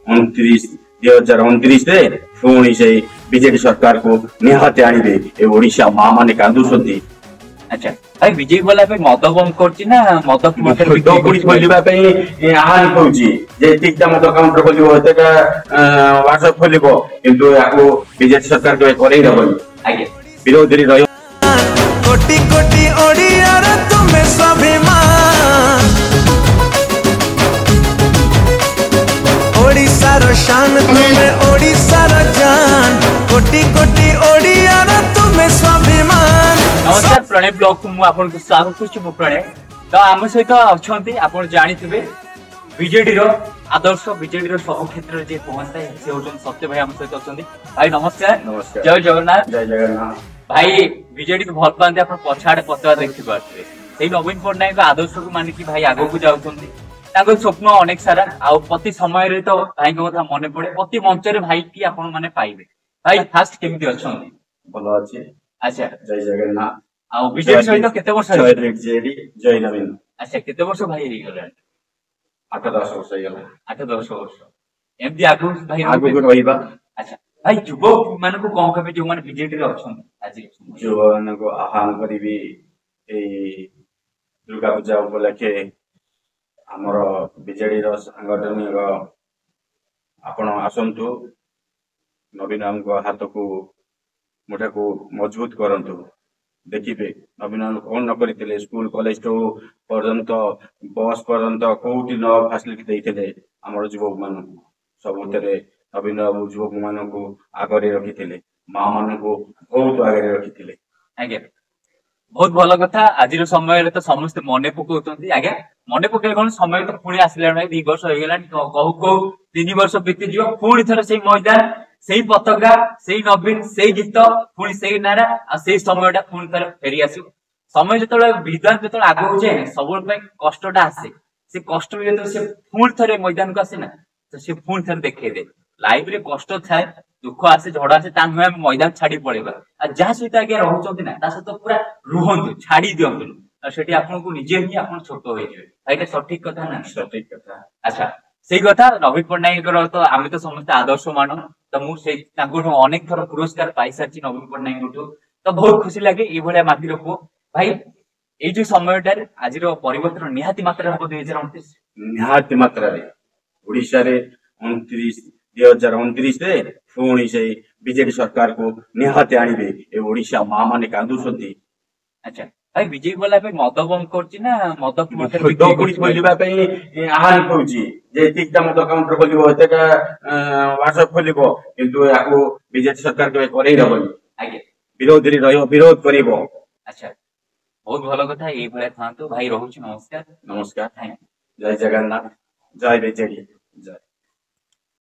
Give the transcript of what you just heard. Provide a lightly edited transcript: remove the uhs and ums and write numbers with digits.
29, 2029ରେ ପୁଣି ସେଇ ବିଜେଡି ସରକାରକୁ ନିହାତି ଆଣିବେ। ଏ ଓଡିଶା ମା ମାନେ କାନ୍ଦୁଛନ୍ତି। ଆଚ୍ଛା ଭାଇ, ବିଜେପି ବାଲା ଏବେ ମଦ ବନ୍ଦ କରୁଛି ନା ମଦ ପୁଣି ଖୋଲିବା ପାଇଁ ଆହ୍ୱାନ କରୁଛି ଯେ ଏତିକିଟା ମଦ କାଉଣ୍ଟର ଖୋଲିବ, ଏତେଟା ୱାର୍କସପ୍ ଖୋଲିବ, କିନ୍ତୁ ଏହାକୁ ବିଜେଡି ସରକାର କେବେ କରେଇ ଦବନି। ଆଜ୍ଞା, ବିରୋଧୀ ରହିବ। କୋଟି କୋଟି ଓଡ଼ିଆର ତୁମେ ସ୍ୱାଭିମାନ, ଓଡ଼ିଶାର ଶାନ ତୁମେ, ଓଡ଼ିଶାର ଜାନ, କୋଟି କୋଟି ଓଡ଼ିଆର ତୁମେ ସ୍ୱାଭିମାନ। ନମସ୍କାର, ପ୍ରଣୟ ବ୍ଲଗକୁ ମୁଁ ଆପଣଙ୍କୁ ସ୍ୱାଗତ କରୁଛି। ମୁଁ ପ୍ରଣୟ। ତ ଆମ ସହିତ ଅଛନ୍ତି, ଆପଣ ଜାଣିଥିବେ, ବିଜେଡିର ଆଦର୍ଶ, ବିଜେଡିର ସବୁ କ୍ଷେତ୍ରରେ ଯିଏ ପହଞ୍ଚିଥାଏ, ସେ ହଉଛନ୍ତି ସତ୍ୟ ଭାଇ। ଆମ ସହିତ ଅଛନ୍ତି। ଭାଇ ନମସ୍କାର। ନମସ୍କାର। ଜୟ ଜଗନ୍ନାଥ। ଜୟ ଜଗନ୍ନାଥ। ଭାଇ ବିଜେଡିକୁ ଭଲ ପାଆନ୍ତି, ଆପଣ ପଛ ଆଡେ ପତାକା ଦେଖିପାରୁଥିବେ। ସେଇ ନବୀନ ପଟ୍ଟନାୟକଙ୍କ ଆଦର୍ଶକୁ ମାନିକି ଭାଇ ଆଗକୁ ଯାଉଛନ୍ତି। ତାଙ୍କ ସ୍ୱପ୍ନ ଅନେକ ସାରା, ଆଉ ପ୍ରତି ସମୟରେ ତ ଭାଇଙ୍କ କଥା ମନେ ପଡେ। ପ୍ରତି ମଞ୍ଚରେ ଭାଇ କି ଆପଣ ମାନେ ପାଇବେ। ଭାଇ ଫାଷ୍ଟ କେମିତି ଅଛନ୍ତି? ଭଲ ଅଛି। ଆଚ୍ଛା। ଜୟ ଜଗନ୍ନାଥ। ଆଉ ବିଜେଡି ସହିତ କେତେ ବର୍ଷ? ଜୟ ବିଜେଡି, ଜୟ ନବୀନ। ଆଚ୍ଛା, କେତେ ବର୍ଷ ଭାଇ ହେଇଗଲାଣି? 8-10 ବର୍ଷ ହେଇଗଲା। 8-10 ବର୍ଷ ଏମିତି ଆଗକୁ ଭାଇ ଆଗକୁ ରହିବା। ଆଚ୍ଛା ଭାଇ, ଯୁବକ ମାନଙ୍କୁ କଣ କହିବେ ଯୋଉମାନେ ବିଜେଡିରେ ଅଛନ୍ତି ଆଜି? ଯୁବମାନଙ୍କୁ ଆହ୍ୱାନ କରିବି, ଏଇ ଦୁର୍ଗା ପୂଜା ଉପଲକ୍ଷେ ଆମର ବିଜେଡିର ସାଙ୍ଗଠନିକ ଆପଣ ଆସନ୍ତୁ, ନବୀନ ବାବୁଙ୍କ ହାତକୁ ମୁଠାକୁ ମଜବୁତ କରନ୍ତୁ। ଦେଖିବେ ନବୀନ ବାବୁ କଣ ନ କରିଥିଲେ। ସ୍କୁଲ କଲେଜ ଠୁ ପର୍ଯ୍ୟନ୍ତ, ବସ୍ ପର୍ଯ୍ୟନ୍ତ, କୋଉଠି ନ ଫାସିଲିଟି ଦେଇଥିଲେ ଆମର ଯୁବକ ମାନଙ୍କୁ। ସବୁଥିରେ ନବୀନ ବାବୁ ଯୁବକ ମାନଙ୍କୁ ଆଗରେ ରଖିଥିଲେ, ମା ମାନଙ୍କୁ ବହୁତ ଆଗରେ ରଖିଥିଲେ। ଆଜ୍ଞା, ବହୁତ ଭଲ କଥା। ଆଜିର ସମୟରେ ତ ସମସ୍ତେ ମନେ ପକଉଛନ୍ତି। ଆଜ୍ଞା, ମନେ ପକେଇଲେ କଣ, ସମୟ ତ ପୁଣି ଆସିଲାଣି ଭାଇ। 2 ବର୍ଷ ହେଇଗଲାଣି, କହୁ କହୁ 3 ବର୍ଷ ବିତିଯିବ। ପୁଣି ଥରେ ସେଇ ମଇଦାନ, ସେଇ ପତାକା, ସେଇ ନବୀନ, ସେଇ ଗୀତ, ପୁଣି ସେଇ ନାରା, ଆଉ ସେଇ ସମୟଟା ପୁଣି ଥରେ ଫେରି ଆସିବ। ସମୟ ଯେତେବେଳେ, ବିଦ୍ୱାନ ଯେତେବେଳେ ଆଗକୁ ଯାଏ, ସବୁବେଳେ ପାଇଁ କଷ୍ଟଟା ଆସେ। ସେ କଷ୍ଟ ଯେତେବେଳେ ସେ ପୁଣି ଥରେ ମଇଦାନକୁ ଆସେ ନା, ତ ସେ ପୁଣି ଥରେ ଦେଖେଇଦେ। ଲାଇଫ ରେ କଷ୍ଟ ଥାଏ, ଦୁଃଖ ଆସେ, ଝଡ ଆସେ, ତା ନୁହେଁ ଆମେ ମଇଦାନ ଛାଡି ପଳେଇବା। ଆଉ ଯାହା ସହିତ ଆଜ୍ଞା ରହୁଛନ୍ତି ନା, ତା ସହିତ ପୁରା ରୁହନ୍ତୁ, ଛାଡି ଦିଅନ୍ତୁନି। ଆଉ ସେଠି ଆପଣଙ୍କୁ ନିଜେ ହିଁ ଆପଣ ଛୋଟ ହେଇଯିବେ। ଏଇଟା ସଠିକ କଥା ନା? ସଠିକ କଥା। ଆଚ୍ଛା, ସେଇ କଥା ନବୀନ ପଟ୍ଟନାୟକଙ୍କର ତ ଆମେ ତ ସମସ୍ତେ ଆଦର୍ଶ ମାନୁ। ତ ମୁଁ ସେଇ ତାଙ୍କଠୁ ଅନେକ ଥର ପୁରସ୍କାର ପାଇସାରିଛି ନବୀନ ପଟ୍ଟନାୟକଙ୍କଠୁ, ତ ବହୁତ ଖୁସି ଲାଗେ ଏଇଭଳିଆ ମାଟିର ପୁଅ। ଭାଇ, ଏଇ ଯୋଉ ସମୟଟାରେ ଆଜିର ପରିବର୍ତ୍ତନ ନିହାତି ମାତ୍ରାରେ ହବ 2029? ନିହାତି ମାତ୍ରାରେ ଓଡିଶାରେ 29, 2029ରେ ପୁଣି ସେଇ ବିଜେଡି ସରକାରକୁ ନିହାତି ଆଣିବେ। ଏ ଓଡିଶା ମା ମାନେ କାନ୍ଦୁଛନ୍ତି। ଆଚ୍ଛା ଭାଇ, ବିଜେପି ବାଲା ଏବେ ମଦ ବନ୍ଦ କରୁଛି ନା ମଦ ପୁଣି ଖୋଲିବା ପାଇଁ ଆହ୍ୱାନ କରୁଛି ଯେ ଏତିକିଟା ମଦ କାଉଣ୍ଟର ଖୋଲିବ, ଏତେଟା ୱାର୍କସପ୍ ଖୋଲିବ, କିନ୍ତୁ ଏହାକୁ ବିଜେଡି ସରକାର କେବେ କରେଇ ଦବନି। ଆଜ୍ଞା, ବିରୋଧୀ ରହିବ, ବିରୋଧ କରିବ। ଆଚ୍ଛା, ବହୁତ ଭଲ କଥା। ଏଇଭଳିଆ ଥାନ୍ତୁ ଭାଇ, ରହୁଛି। ନମସ୍କାର। ନମସ୍କାର। Thank ଜୟ ଜଗନ୍ନାଥ, ଜୟ ବିଜେଡି, ଜୟ।